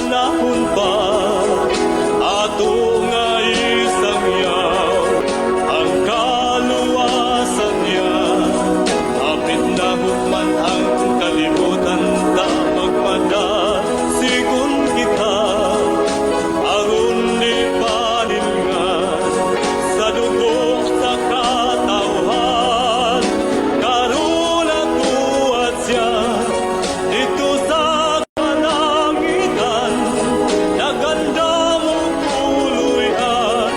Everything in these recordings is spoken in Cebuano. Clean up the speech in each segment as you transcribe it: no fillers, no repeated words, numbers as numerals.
Panahon pa ato nga isangyaw ang kaluwasan niya. Hapit na hukman ang kalibutan, ta magmadasigon kita aron ipaningan sa dugo sa katawhan. Karon natuad siya dito sa kalangitan, nagandam og puloy-an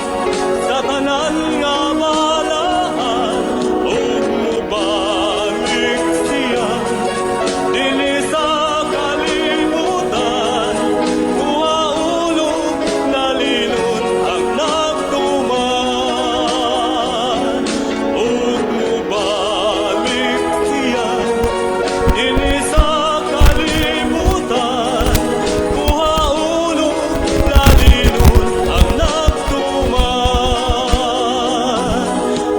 sa tanan nga balaan, ug mobalik siya dinhi sa kalibutan, kuhaon og lalinon ang nagtuman, ug mobalik siya dinhi sa kalibutan, kuhaon og lalinon ang nagtuman,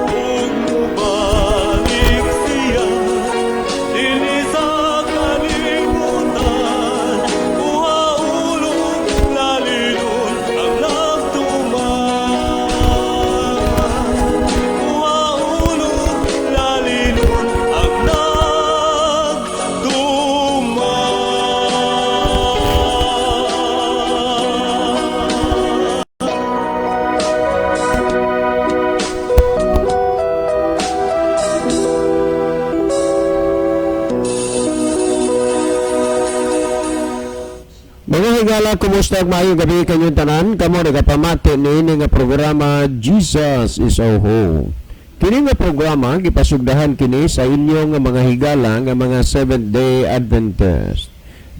ug mobalik siya dinhi sa kalibutan, kuhaon og lalinon ang nagtuman, kuhaon og lalinon ang nagtuman. Mga higala, kumusta ug maayong gabi kanyong tanan? Kamo nagapamati niini nga programa, Jesus is Our Hope. Kini nga programa gipasugdahan kini sa inyong nga mga higala nga mga Seventh Day Adventist.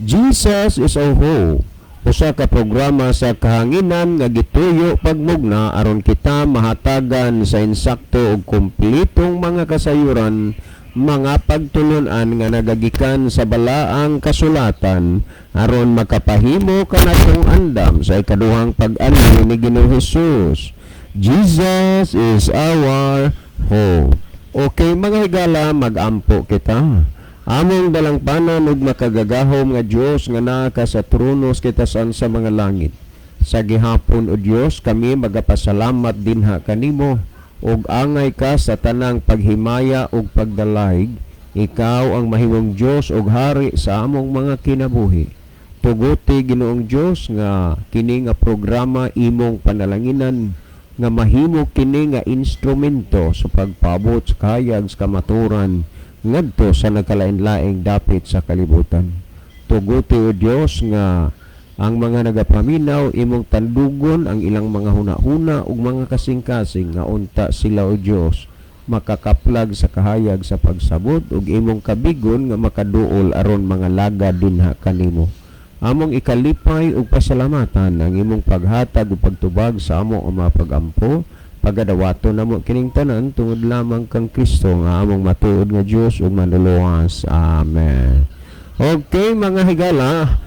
Jesus is Our Hope. Usa ka programa sa kahanginan nga gituyo pagmugna aron kita mahatagan sa insakto ug kumpletong mga kasayuran, mga pagtulunan nga nagagikan sa balaang kasulatan aron makapahimo kanatong andam sa ikaduhang pag-anhi ni Ginoong Hesus. Jesus is our hope. Okay, mga higala, magampo kita. Among dalangpanan ug makagagahom nga Dios nga naa ka sa trono sa kitasan sa mga langit. Sa gihapon, o Dios, kami magapasalamat dinha kanimo ug angay ka sa tanang paghimaya ug pagdalayg. Ikaw ang mahimong Dios ug hari sa among mga kinabuhi. Tuguti, Ginoong Dios, nga kini nga programa imong panalanginan nga mahimo kini nga instrumento sa pagpaabot sa kahayag sa kamaturan ngadto sa nagkalain-laing dapit sa kalibutan. Tuguti, o Dios, nga ang mga nagapaminaw imong tandugon ang ilang mga huna-huna ug mga kasing-kasing nga unta sila, o Dios, makakaplag sa kahayag sa pagsabot ug imong kabigon nga makaduol aron mga laga dinha kanimo. Among ikalipay ug pasalamatan ang imong paghatag ug pagtubag sa amo ang mga pagampo. Pagadawato namo kining tanan tungod lamang kang Kristo nga among matuod nga Dios ug manluluwas. Amen. Okay, mga higala,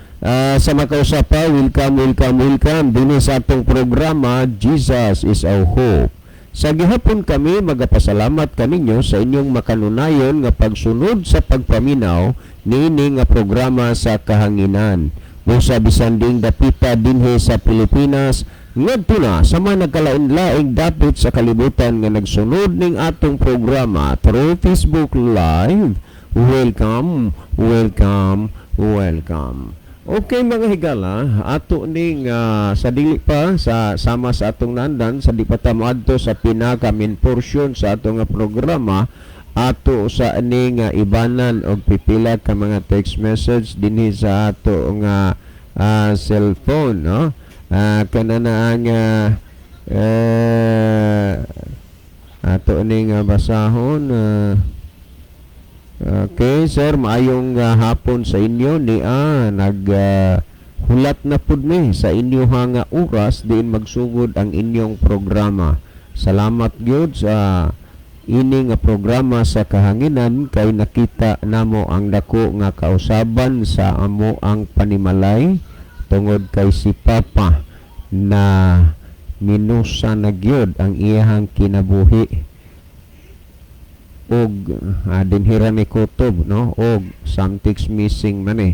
sa makausa pa, welcome, welcome, welcome dinhi sa atong programa, Jesus is Our Hope. Sa gihapon kami magapasalamat kaninyo sa inyong makanunayon nga pagsunod sa pagpaminaw niini nga programa sa kahanginan. Busa bisan diing dapita dinhi sa Pilipinas ngadto na sa mga nagkalain-laing dapit sa kalibutan nga nagsunod ning atong programa through Facebook Live. Welcome, welcome, welcome. Okay, mga higala, ato ning sa dili pa sa sama sa atong nandan, sa di pa ta moadto sa pinaka main portion sa atong nga programa, ato sa ning ibanan og pipila ka mga text message dinhi sa ato nga cellphone, no? Kana na ang ato ning basahon. Okay, sir, maayong hapon sa inyo ni nag hulat na pud mi sa inyo nga oras diin magsugod ang inyong programa. Salamat gyud sa ini nga programa sa kahanginan kay nakita namo ang dako nga kausaban sa amo ang panimalay tungod kay si Papa na minusa na gyud ang iyahang kinabuhi og dinhira ni Kutob, no, og something's missing man eh.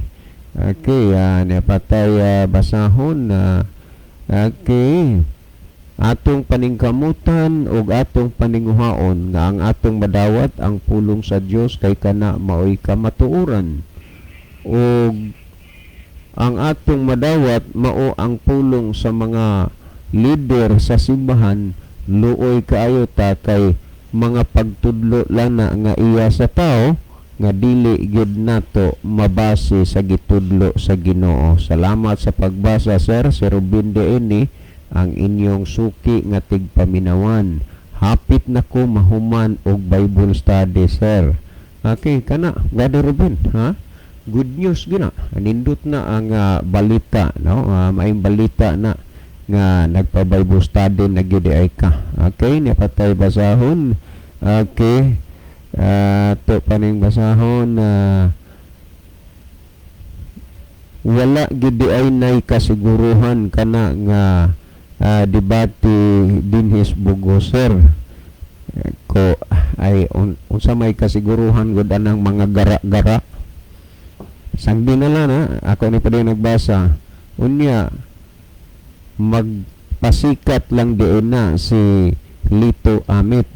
Okay, napatay basahon na. Okay. Atong paningkamutan ug atong paninguhaon nga ang atong madawat ang pulong sa Dios kay kana maoy kamatuoran. Ug ang atong madawat mao ang pulong sa mga leader sa simbahan, luoy kaayo ta kay mga pagtudlo lang na nga iya sa tao nga dili gyud nato mabase sa gitudlo sa Ginoo. Salamat sa pagbasa, sir. Si Ruben de ini ang inyong suki nga tigpaminawan. Hapit na ko mahuman og Bible study, sir. Okay, kana, Brother Ruben, ha? Good news gina. Nindot na ang balita, no? Maayong balita na nga nagpa-Bible study na gyud ay ka. Okay, napatay basahon. Okay. To paning basahon na wala gid ay nay kasiguruhan kana nga debate dinhis Bogo, sir. Eh, ko ay unsa may kasiguruhan gud anang mga gara-gara. Sagdi na lang ha, ako ni pa din nagbasa. Unya magpasikat lang diin na si Lito Amit.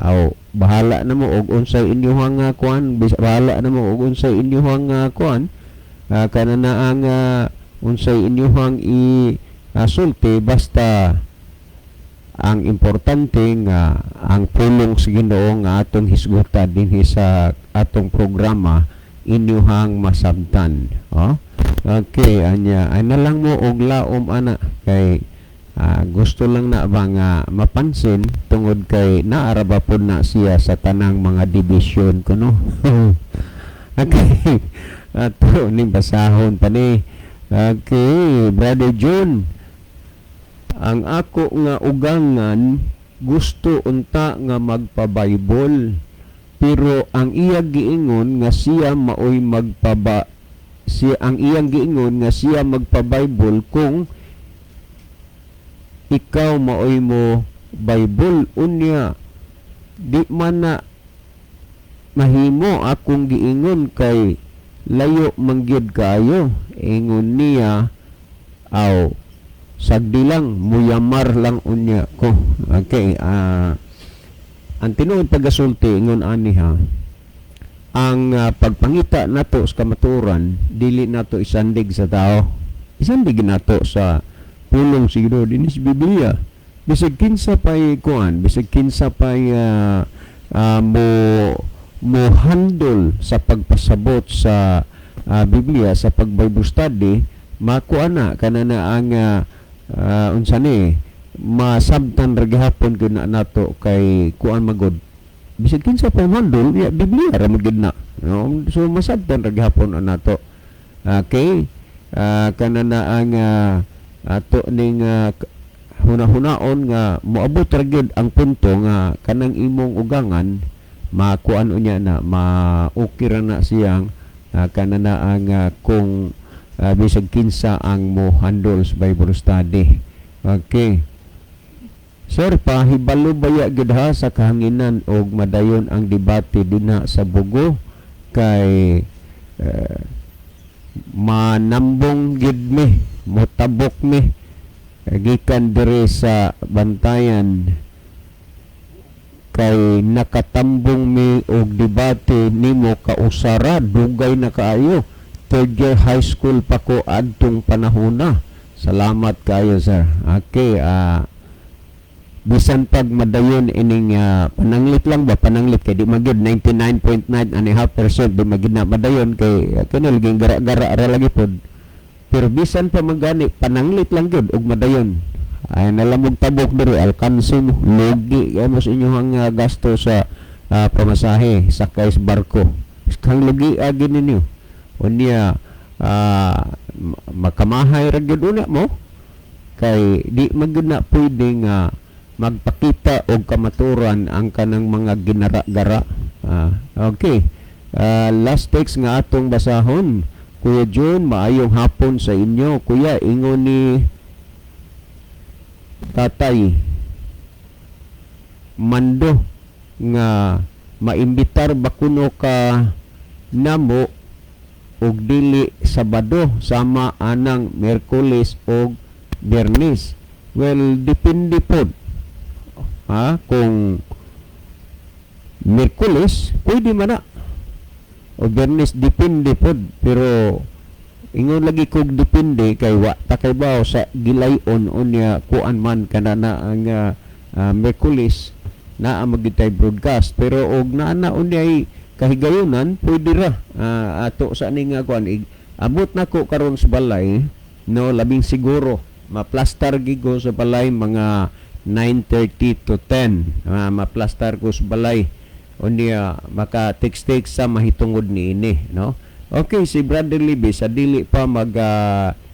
Aw, bahala na mo og unsay inyuhang kuan, bahala na mo og unsay inyuhang kuan, kana na ang unsay inyuhang i sulti, basta ang importante nga ang pulong sa Ginoo nga atong hisgutan dinhi sa atong programa inyuhang masabtan. Oh? Okay, anya ay na lang mo og laom ana kay gusto lang na ba nga mapansin tungod kay naara ba pod na siya sa tanang mga division kuno. Okay. Ato ni basahon pa ni. Okay, Brother John. Ang ako nga ugangan gusto unta nga magpa-Bible, pero ang iya giingon nga siya maoy magpaba siya, ang iyang giingon nga siya magpa-Bible kung ikaw maoy mo Bible. Unya di man na mahimo akong giingon kay layo man gyud kaayo, ingon niya. Aw, sagdi lang, muyamar lang unya ko. Okay, ang tinuod pagasulti ingon ani ha, ang pagpangita nato sa kamatuoran dili nato isandig sa tao, isandig nato sa pulong sa Ginoo dinhi sa Biblia. Bisag kinsa pay kuan, bisag kinsa pay mo mo handle sa pagpasabot sa Biblia, sa pag Bible study, makuha na kana na ang unsa ni, masabtan ra gihapon gyud na nato kay kuan magod, bisag kinsa pa handle ya, Biblia ra magid na, no? So masabtan ra gihapon na nato. Okay, kana na ang ato ning huna-hunaon nga moabot ra gyud ang punto nga kanang imong ugangan makuan unya na, ma-okay ra na siyang kana na ang kung bisag kinsa ang mo handle sa Bible study. Okay. Sir, pahibalo baya gid ha sa kahanginan og madayon ang debate dinha sa Bogo kay manambong gid mi, motabok mi gikan diri sa Bantayan kay nakatambong mi og debate nimo kausara, dugay na kaayo, third year high school pa ko adtong panahona. Salamat kaayo, sir. Okay, bisan pag madayon ining pananglit lang ba, pananglit kay di magyud 99.9.5% di magyud na madayon kay kini laging gara-gara ra lagi pod. Pero bisan pa magani pananglit lang gyud og madayon ay nalamog tabok diri, alkansi mo, lugi kay mo sa inyong gasto sa pamasahe sakay sa barko, kang lugi agi ninyo. Unya makamahay ra gyud una mo kay di man gyud na pwede nga magpakita og kamaturan ang kanang mga ginara-gara. Okay. Last text nga atong basahon. Kuya June, maayong hapon sa inyo. Kuya, ingon ni Tatay Mando nga maimbitar ba kuno ka namo. ug dili Sabado, sama anang Miyerkules og Biyernes? Well, depende pod. Ha, kung Miyerkules, pwede man na. O Biyernes, depende pod, pero ingon lagi kog depende kay wa ta kay bawo sa gilayon unya kuan man kana na ang Miyerkules naa magyud tay broadcast, pero og naa na unyay kahigayonan, pwede ra. Ato sa ni nga kuan, abot nako karon sa balay, no, labing siguro maplastar gid ko sa balay mga 9:30 to 10. Maplastar ko sa balay unya maka text text sa mahitungod ni ini, no. Okay, si Brother Libby, sa dili pa mag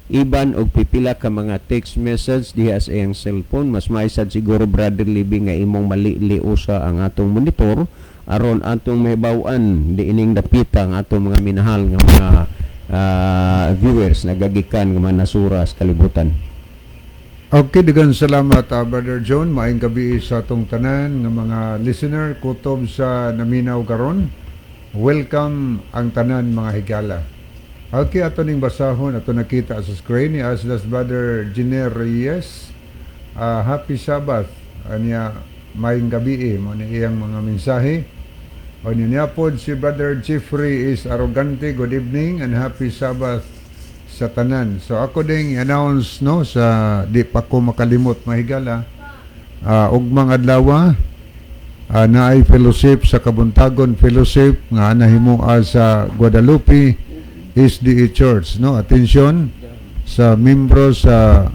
iban og pipila ka mga text message diha sa iyang cellphone, mas maisad siguro, Brother Libby, nga imong malili usa ang atong monitor aron atong mahibaw-an di ining dapita ang atong mga minahal nga mga viewers nagagikan nga mga nasura sa kalibutan. Okay, daghang salamat, Brother John. Maayong gabi sa atong tanan nga mga listener kutob sa naminaw karon. Welcome ang tanan, mga higala. Okay, ato ning basahon, ato nakita sa screen ni Aslas Brother Giner Reyes. Happy Sabbath. Anya maayong gabi eh, mo ni iyang mga mensahe. O niya pod si Brother Jeffrey is Arrogante. Good evening and happy Sabbath sa tanan. So ako ding i-announce, no, sa di pa ko makalimot, mahigala. Ugmang adlaw naay fellowship sa Kabuntagon Fellowship nga nahimoa sa Guadalupe SDA Church, no. Attention sa membro sa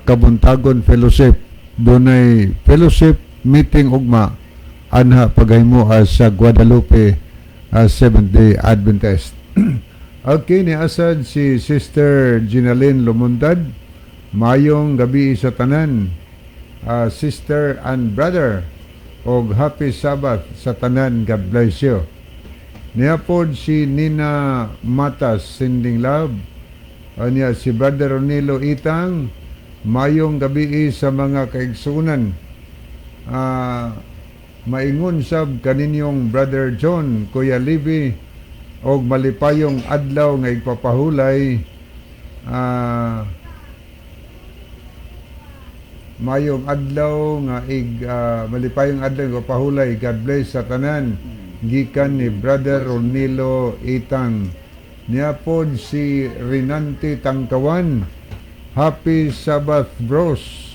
Kabuntagon Fellowship, dunay fellowship meeting ugma anha paghimoa sa Guadalupe Seventh Day Adventist. Okay, ni asad si Sister Ginalyn Lumuntad. Mayong gabi sa tanan, sister and brother, og happy Sabbath sa tanan. God bless you. Niya pod si Nina Matas, sending love. Niya si Brother Ronilo Itang, mayong gabi sa mga kaigsunan. Maingon sab kaninyong Brother John, Kuya Libby, og malipayong adlaw nga igpapahulay. Mayong adlaw nga ig malipayong adlaw nga igpapahulay. God bless sa tanan, gikan ni Brother Ronilo Itang. Niya pod si Rinante Tangkawan, "Happy Sabbath, bros."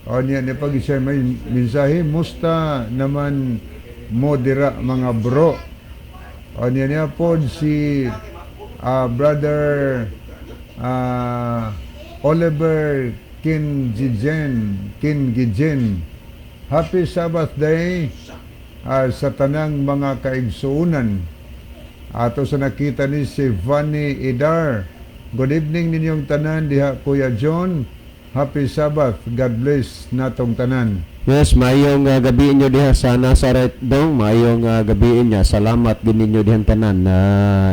O niya ni pag siya may mensahe, "Musta naman mo dira, mga bro?" O niya niya pod si Brother Oliver Kinjijen Kingijen, "Happy Sabbath day sa tanang mga kaigsuunan." Ato sa nakita ni si Vanny Idar, "Good evening ninyong tanan diha, Kuya John. Happy Sabbath. God bless natong tanan." Yes, mayong gabi inyo diha sa Nazareth dong. Mayong gabi niya. Salamat din ninyo dihan tanan. Na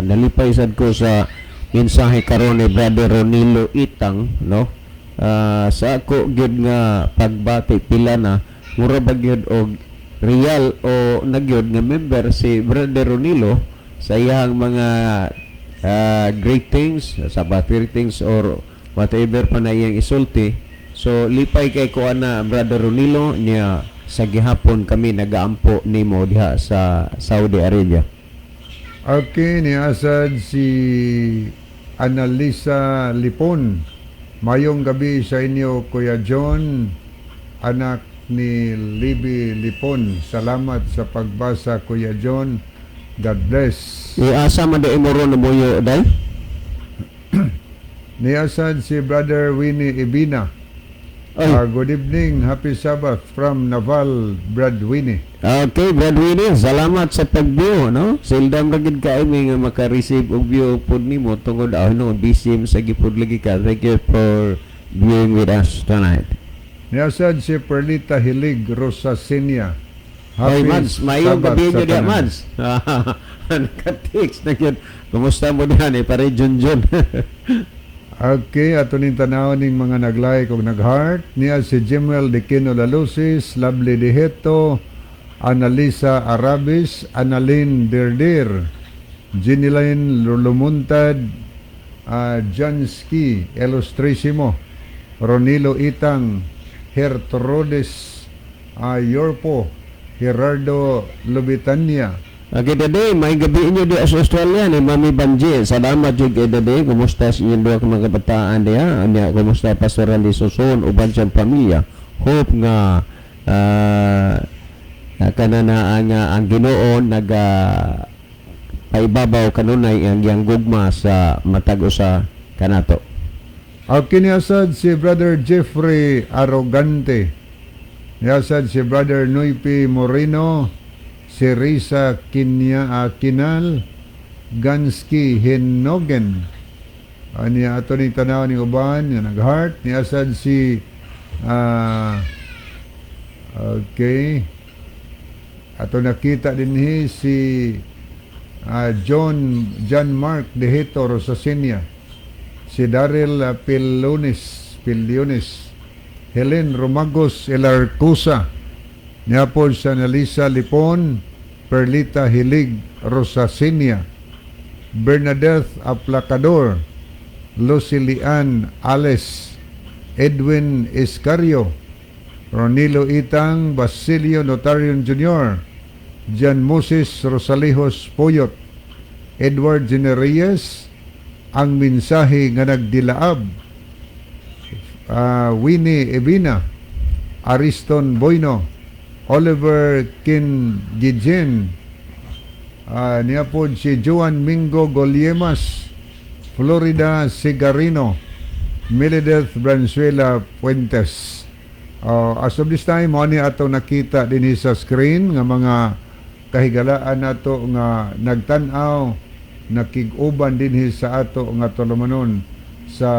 nalipay sad ko sa mensahe karon ni Brother Ronilo Itang, no? Sa ako gyud nga pagbati, pila na mura ba gyud og real o nagyod nga member si Brother Ronilo sa iyang mga greetings, Sabbath greetings or whatever pa na iyang isulti. So lipay kay ko ana, Brother Ronilo, niya sa gihapon kami nagaampo nimo diha sa Saudi Arabia. Okay, ni asad si Annalisa Lipon. "Mayong gabi sa inyo, Kuya John, anak ni Libby Lipon. Salamat sa pagbasa, Kuya John. God bless." Iasa man di mo ron namuyo day? Ni asad si Brother Winnie Ibina. Ay. "Good evening, happy Sabbath from Naval, Brad Winnie." Okay, Brad Winnie, salamat sa pag-view, no? Seldom ra gid kaayo mi nga maka-receive og view pod nimo tungod no, busy sa gipod lagi ka. Thank you for viewing with us tonight. Ni asad si Perlita Hilig Rosasinia. Hey, Mads, mayong Sabbath gabi sa nyo diya, tanan. Mads. Naka-text na yun. Kumusta mo diyan eh, pare Jun Jun? Okay, ato ning tanawon ning mga nag-like ug nag-heart. Niya si Jimuel De Quino Lalusis, Lovely Diheto, Annalisa Arabis, Annalyn Dirdir. Giniline Lumuntad, Jansky Ilustrisimo, Ronilo Itang, Hertrodes Yorpo, Gerardo Lubitania. Okay, Dade, maayong gabii inyo di sa Australia ni Mami Banji. Salamat jud kay Dade. Kumusta sa inyong duha ka mga kabataan diha? Anya, kumusta Pastor Randy Suson uban siyang pamilya? Hope nga kana na ang Ginoo naga paibabaw kanunay ang iyang gugma sa matag usa kanato. Okay, niasad si Brother Jeffrey Arrogante. Niasad si Brother Noypi Moreno, si Risa Kinya, Kinal, Ganski Hinogen. Niya ato ni tanaw ni uban nga nag-heart. Niasad si okay. Ato nakita din si John John Mark De Hito Rosasinia, si Daryl Pilunis Pilionis, Helen Romagos Elarcusa, niapod sa Analisa Lipon, Perlita Hilig Rosasinia, Bernadette Aplacador, Lucilian Ales, Edwin Escario, Ronilo Itang, Basilio Notarion Jr., John Moses Rosalijos Poyot, Edward Genereyes, ang mensahe nga nagdilaab, Winnie Ebina, Ariston Boyno, Oliver Kin Gijen, niya po si Juan Mingo Goliemas, Florida Sigarino, Milideth Branzuela Puentes. As of this time, mo ni ato nakita din sa screen nga mga kahigalaan nato nga nagtan-aw, nakig-uban dinhi sa ato nga tulumanon sa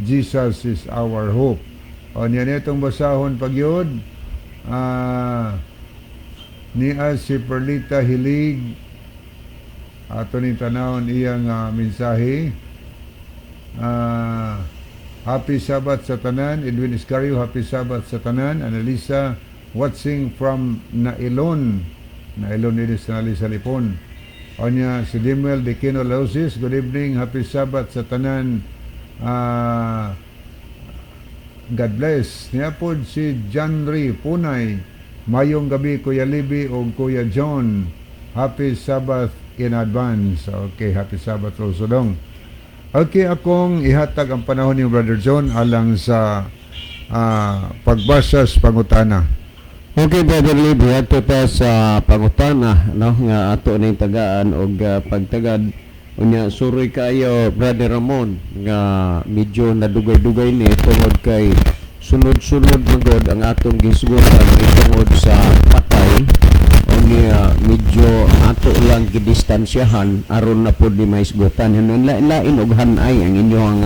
Jesus is Our Hope. O niya nitong basahon pagyud niya si Perlita Hilig, ato ni tanawon iyang mensahe. Happy Sabbath sa tanan. Edwin Iscario, happy Sabbath sa tanan. Annalisa, watching from Nailon. Nailon ini sa Annalisa Lipon. Onya si Dimuel de Quino Lausis, good evening, happy Sabbath sa tanan. God bless. Niya po si John Ray Punay. Mayong gabi, Kuya Libby o Kuya John. Happy Sabbath in advance. Okay, happy Sabbath also dong. Okay, akong ihatag ang panahon ni Brother John alang sa pagbasa sa pangutana. Okay, Brother Libby, ato ta sa pangutana, no, nga ato ning tagaan og pagtagad. Unya suroy kaayo, Brother Ramon, nga medyo nadugay-dugay ni tungod kay sunod-sunod magod ang atong gisgutan tungod sa patay. Unya medyo ato lang gidistansyahan aron na pud ni maisgutan. Lain og hanay ang inyong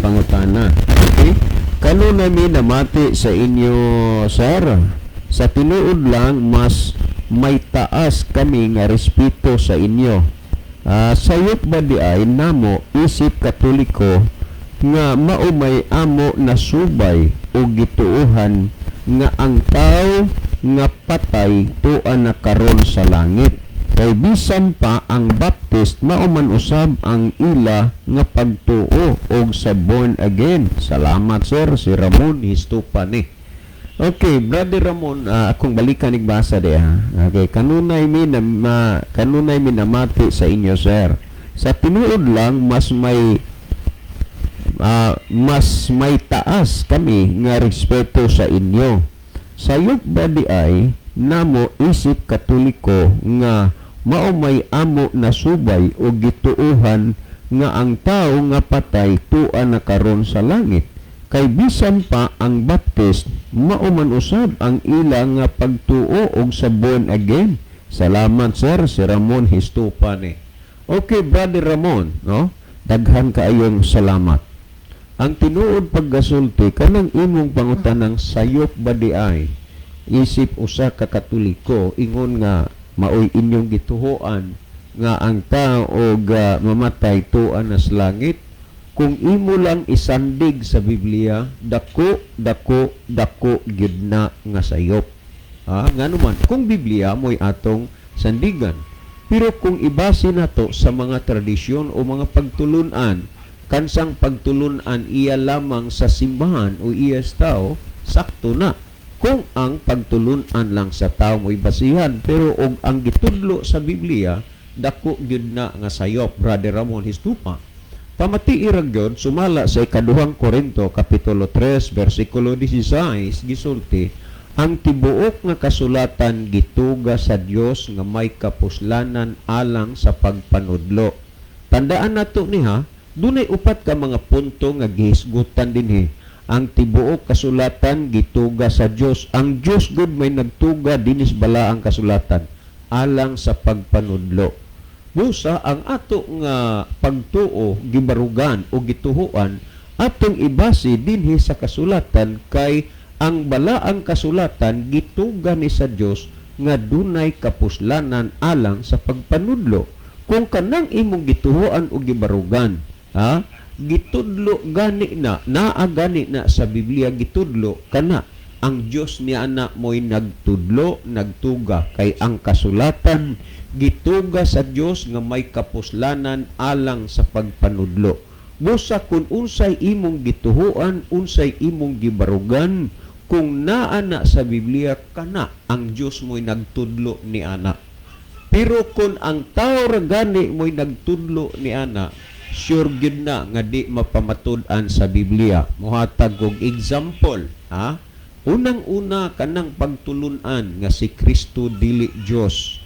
pangutana. Okay? Kanunay mi namati sa inyo, sir. Sa tinuod lang, mas may taas kami nga respeto sa inyo. Sayop ba di ay namo isip Katoliko nga maumay amo nasubay o gituohan nga ang tao nga patay tua na karon sa langit? Kay bisan pa ang Baptist, mao man usab ang ila nga pagtuo og sa born again. Salamat, sir. Si Ramon Histupa ni. Okay, Brother Ramon, akong balikan igbasa di ha. Okay, kanunay mi namati sa inyo, sir. Sa tinuod lang, mas may taas kami nga respeto sa inyo. Sayop ba di ay namo isip Katoliko nga mao may amo nasubay o gituohan nga ang tao nga patay tua na karon sa langit? Kay bisan pa ang Baptist, mao man usab ang ila nga pagtuo og sa born again. Salamat, sir. Si Ramon Histupa ni. Okay, Brother Ramon, no, daghan kaayong salamat. Ang tinuod paggasulti kanang imong pangutanang sayop ba di ay isip usa ka Katoliko ingon nga maoy inyong gituhoan nga ang tao og mamatay tuan na sa langit, kung imo lang isandig sa Biblia, dako dako dako gyud na nga sayop. Ngano man kung Biblia mo'y atong sandigan. Pero kung ibase nato sa mga tradisyon o mga pagtulunan, kansang pagtulunan iya lamang sa simbahan o iya sa tao, sakto na. Kung ang pagtulunan lang sa tao mo'y basihan, pero og ang gitudlo sa Biblia, dako gyud na nga sayop, Brother Ramon Histupa. Pamatii ra gyud sumala sa Ikaduhang Korinto kapitulo 3 bersikulo 16, gisulti, ang tibuok nga kasulatan gituga sa Dios nga may kapuslanan alang sa pagpanudlo. Tandaan nato niha, dunay upat ka mga punto nga gihisgutan dinhi. Ang tibuok kasulatan gituga sa Dios. Ang Dios gud may nagtuga dinis balaang kasulatan alang sa pagpanudlo. Busa ang ato nga pagtuo gibarugan o gituhuan atong ibase dinhi sa kasulatan, kay ang balaang kasulatan gituga ni sa Dios nga dunay kapuslanan alang sa pagpanudlo. Kung kanang imong gituhuan o gibarugan, ha, gitudlo gani na, naa gani na sa Biblia gitudlo kana, ang Dios niya ana mo'y nagtudlo, nagtuga, kay ang kasulatan gituga sa Dios nga may kapuslanan alang sa pagpanudlo. Busa kung unsay imong gituhuan, unsay imong gibarugan, kung naa na sa Biblia kana, ang Dios mo'y nagtudlo ni ana. Pero kung ang tao ra gani mo'y nagtudlo ni ana, sure gyud na nga di mapamatud-an sa Biblia. Mohatag og example, ha? Unang-una, kanang pagtulunan nga si Kristo dili Dios.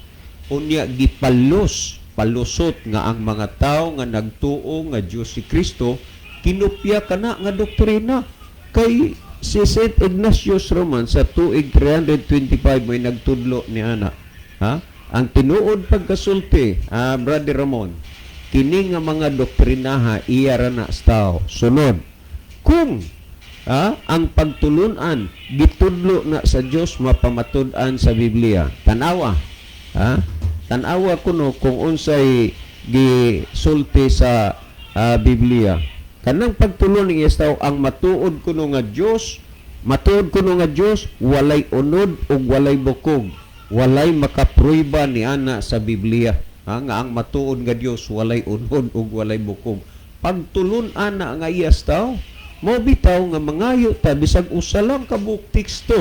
Unya gipalos, palusot nga ang mga tao nga nagtuo nga Dios si Kristo, kinupya kana nga doktrina. Kay si Saint Ignatius Roman sa tuig 325 may nagtudlo ni ana. Ha? Ang tinuod pagkasulti, Brother Ramon, kini nga mga doktrinaha iya ra na sa tao. Sunod, kung ang pagtulunan gitudlo na sa Dios, mapamatud-an sa Biblia. Tanawa. Ha? Tanawa kuno kung unsay gisulti sa Biblia. Kanang pagtulon ni tao, ang matuod kuno nga Dios, matuod kuno nga Dios walay unod ug walay bukog. Walay makaprueba ni ana sa Biblia. Ha, nga ang matuod nga Dios walay unod ug walay bukog. Pagtulun-an na nga iyas tao, mo bitaw nga mangayo ta bisag usa lang ka buok teksto,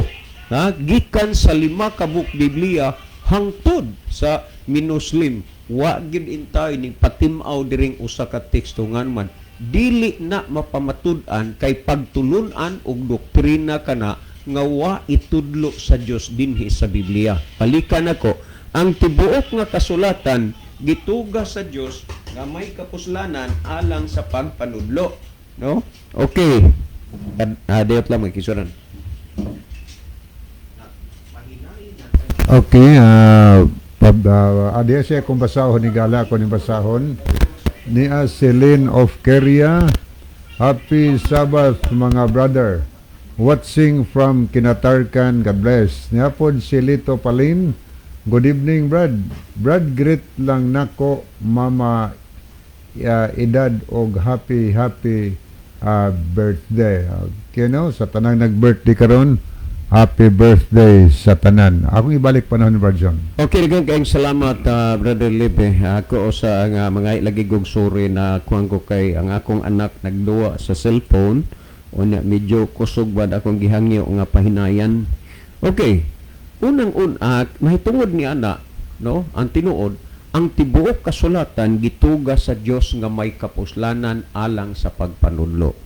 ha, gikan sa 5 ka buok Biblia hangtod sa Minuslim, wa gyud intay ning patim-aw diring usa ka teksto, ngan man dili na mapamatud-an kay pagtulun-an og doktrina kana nga wa itudlo sa Dios dinhi sa Biblia. Balikan nako, ang tibuok nga kasulatan gituga sa Dios nga may kapuslanan alang sa pagpanudlo. No? Okay. Diyot lang magkisuran. Okay, adiya siya kung basahon ni Gala ko ni basahon. Ni Celine of Keria. Happy Sabbath, mga brother. Watching from Kinatarkan, God bless. Niya pod si Lito Palin. Good evening, Brad. Brad, greet lang nako mama edad og happy happy birthday. Okay, no? Sa tanang nag-birthday karon, happy birthday sa tanan. Akong ibalik panahon, Brad John. Okay, daghang kayong salamat, Brother Lipe. Ako sa nga mga lagi gog sorry na kuan ko kay ang akong anak nagduwa sa cellphone. Unya medyo kusog bad akong gihangyo nga pahinayan. Okay. Unang una, mahitungod ni ana, no? Ang tinuod, ang tibuok kasulatan gituga sa Dios nga may kapuslanan alang sa pagpanudlo.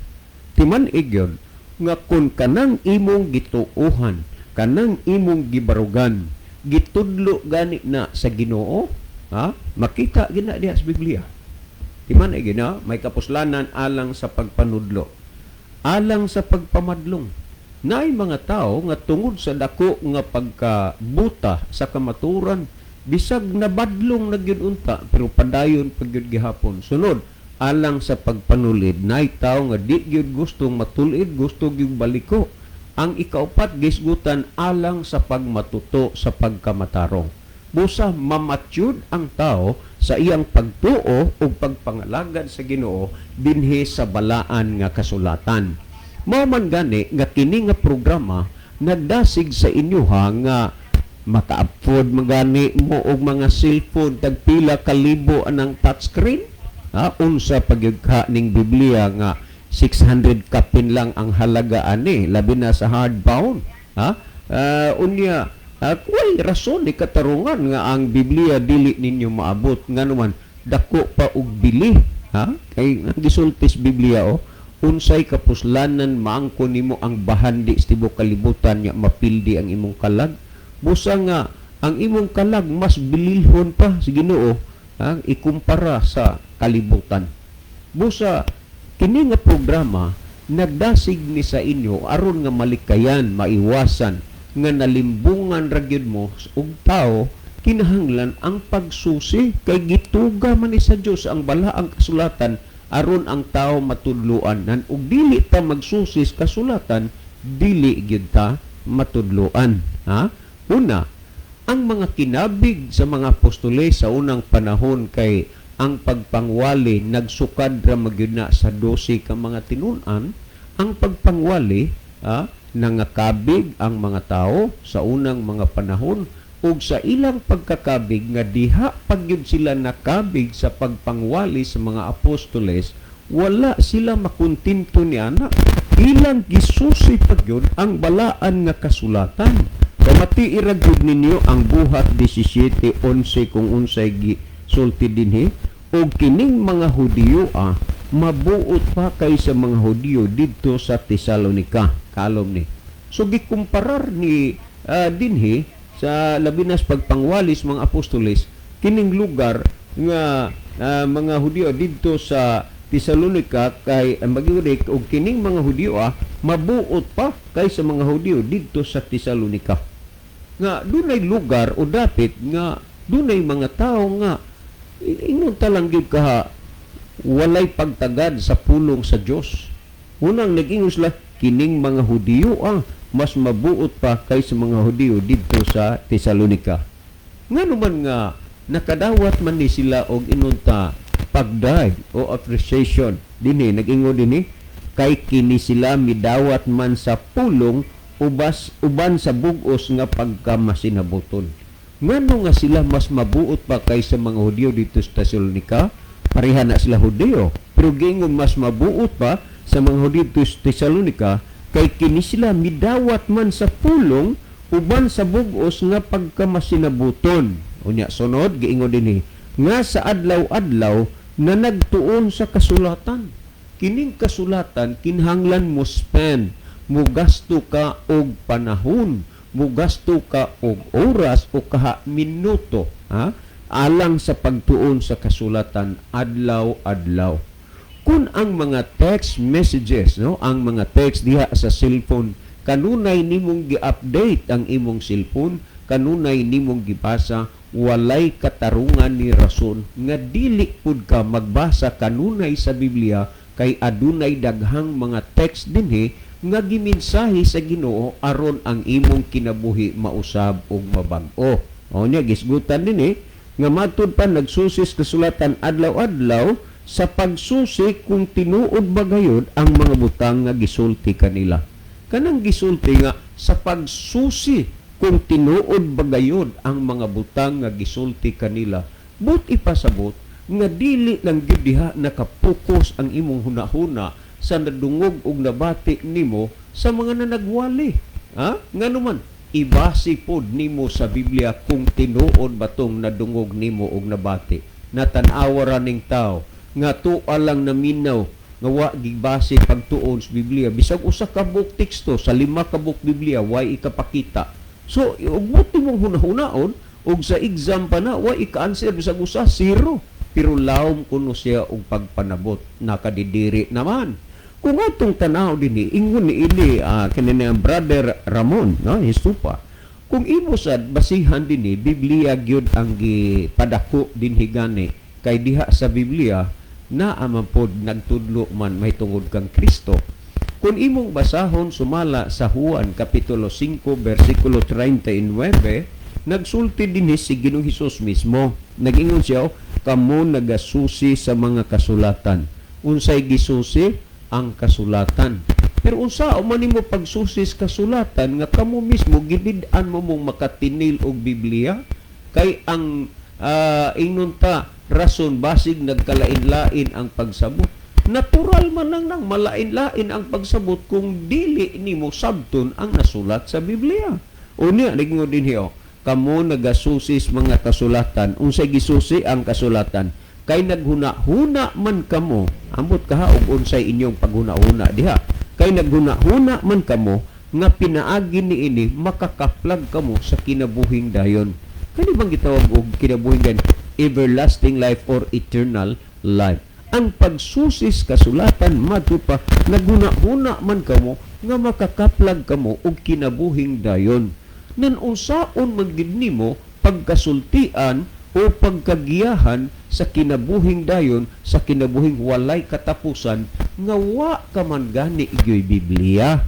Timan igyon nga kung kanang imong gituohan, kanang imong gibarugan, gitudlo gani na sa Ginoo, ha? Makita gina diha sa Biblia. Timan igyon na may kapuslanan alang sa pagpanudlo, alang sa pagpamadlong. Naay mga tao nga tungod sa dako nga pagkabuta sa kamaturan, bisag nabadlong na gyud unta, pero padayon pag gyud gihapon. Sunod, alang sa pagpanulid, naay tao nga di gyud gustong matulid, gusto gyud baliko. Ang ikaupat, gisgutan alang sa pagmatuto sa pagkamatarong. Busa mamatyud ang tao sa iyang pagtuo ug pagpangalagad sa Ginoo dinhi sa balaan nga kasulatan. Mao man gani nga kini nga programa nagdasig sa inyoha nga Maka-afford magani mo og mga cellphone tag pila ka libo anang touchscreen? Ha, unsa pagyud ka ning Biblia nga 600 kapin lang ang halaga ani, labi na sa hardbound, ha? Unya, way rason ni katarungan nga ang Biblia dili ninyo maabot, ngano man dako pa og bili, ha? Kay ang gisulti sa Biblia, oh, unsay kapuslanan maangkon nimo ang bahandi sa tibuok kalibutan nya mapildi ang imong kalag? Busa nga ang imong kalag mas bililhon pa sa Ginoo, ha, ikumpara sa kalibutan. Busa kini nga programa nagdasig ni sa inyo aron nga malikayan, maiwasan nga nalimbungan ra gyud mo og tao. Kinahanglan ang pagsusi kay gituga man ni sa Dios ang balaang kasulatan aron ang tao matudloan. Nan og dili ta magsusi sa kasulatan, dili gyud ta matudloan, ha? Una, ang mga kinabig sa mga apostoles sa unang panahon, kay ang pagpangwali nagsukad ra magyud na sa 12 ka mga tinun-an. Ang pagpangwali, nangakabig ang mga tao sa unang mga panahon, ug sa ilang pagkakabig nga diha pagyud sila nakabig sa pagpangwali sa mga apostoles, wala sila makontento ni ana. Ilang gisusi pagyud ang balaan nga kasulatan. Pamati ra gyud ninyo ang Buhat 17:11 kung unsay gisulti dinhi: "Og kining mga Hudiyo mabuot pa kaysa mga Hudiyo didto sa Tesalonika." Kalom ni. So gikumparar ni dinhi sa labi na sa pagpangwalis mga apostoles, kining lugar nga mga Hudiyo didto sa Tesalonika, kay ang magiurik, "Og kining mga Hudiyo mabuot pa kaysa mga Hudiyo didto sa Tesalonika." Nga dunay lugar o dapit nga dunay mga tao nga ingon ta lang gyud kaha, walay pagtagad sa pulong sa Dios. Unang nag-ingon sila, kining mga Hudiyo mas mabuot pa kaysa mga Hudiyo didto sa Tesalonika. Ngano man nga nakadawat man ni sila og inunta pagdive o appreciation dinhi, nag-ingon dinhi, "Kay kini sila midawat man sa pulong ubas uban sa bug-os nga pagkamasinabuton." Ngano nga sila mas mabuot pa kaysa mga Hudiyo dito sa Tesalonika? Pareha na sila Hudiyo, pero giingon mas mabuot pa sa mga Hudiyo dito sa Tesalonika kay kini sila midawat man sa pulong uban sa bug-os nga pagkamasinabuton. Unya sunod, giingon dinhi nga sa adlaw-adlaw na nagtuon sa kasulatan. Kining kasulatan, kinahanglan mo spend, mo gasto ka og panahon, mo gasto ka og oras o kaha minuto, ha, alang sa pagtuon sa kasulatan adlaw-adlaw. Kung ang mga text messages, no, ang mga text diha sa cellphone, kanunay nimong gi-update ang imong cellphone, kanunay nimong gibasa, walay katarungan ni rason nga dili pud ka magbasa kanunay sa Biblia, kay adunay daghang mga text dinhi nga gimensahe sa Ginoo aron ang imong kinabuhi mausab ug mabag-o. O nya gisgutan dinhi nga matud pa nagsusis kasulatan adlaw-adlaw sa pagsusi kung tinuod ba gayud ang mga butang nga gisulti kanila. Kanang gisulti nga sa pagsusi kung tinuod ba gayud ang mga butang nga gisulti kanila, but ipasabot nga dili lang gyud diha nakapokus ang imong hunahuna sa nadungog ug nabati nimo sa mga nanagwali. Ha? Ngano man, ibase pod nimo sa Biblia kung tinuod ba tong nadungog nimo ug nabati. Natan-awa ra ning tao nga tuwa lang naminaw nga wa gibase pagtuon sa Biblia. Bisag usa ka buok teksto sa 5 ka buok Biblia, way ikapakita. So ug buti mong hunahunaon ug sa exam pa na wa ika-answer bisag usa, zero. Pero lawom kuno siya og pagpanabot, nakadidiri naman. Kung atong tanaw dinhi, ingon ni ini kini ni ang Brother Ramon, no, Histupa. Kung imo sad basihan dinhi, Biblia gyud ang gipadako dinhi gani, kay diha sa Biblia naa man pod nagtudlo man mahitungod kang Kristo. Kung imong basahon sumala sa Juan kapitulo 5 bersikulo 39, nagsulti dinhi si Ginoong Hesus mismo. Nag-ingon siya, "Kamo nagasusi sa mga kasulatan." Unsay gisusi? Ang kasulatan. Pero unsa man nimo pagsusis kasulatan nga kamo mismo gibid-an mo mong makatinil og Biblia? Kay ang ingnon ta rason basig nagkalain-lain ang pagsabot. Natural man lang nang malain-lain ang pagsabot kung dili nimo sabton ang nasulat sa Biblia. Unya ningon dinhi oh, kamo nagasusis mga kasulatan, unsay gisusi ang kasulatan? Kay naghuna-huna man kamo, ambot kaha og unsay inyong paghuna-huna diha. Kay naghuna-huna man kamo nga pinaagi niini makakaplag kamo sa kinabuhing dayon. Kani bang gitawag og kinabuhing dayon? Everlasting life or eternal life. Ang pagsusis kasulatan madto pa naghuna-huna man kamo nga makakaplag kamo og kinabuhing dayon. Nan unsaon man gid nimo pagkasultian o pagkagiyahan sa kinabuhing dayon, sa kinabuhing walay katapusan, nga wa ka man gani gyoy Biblia?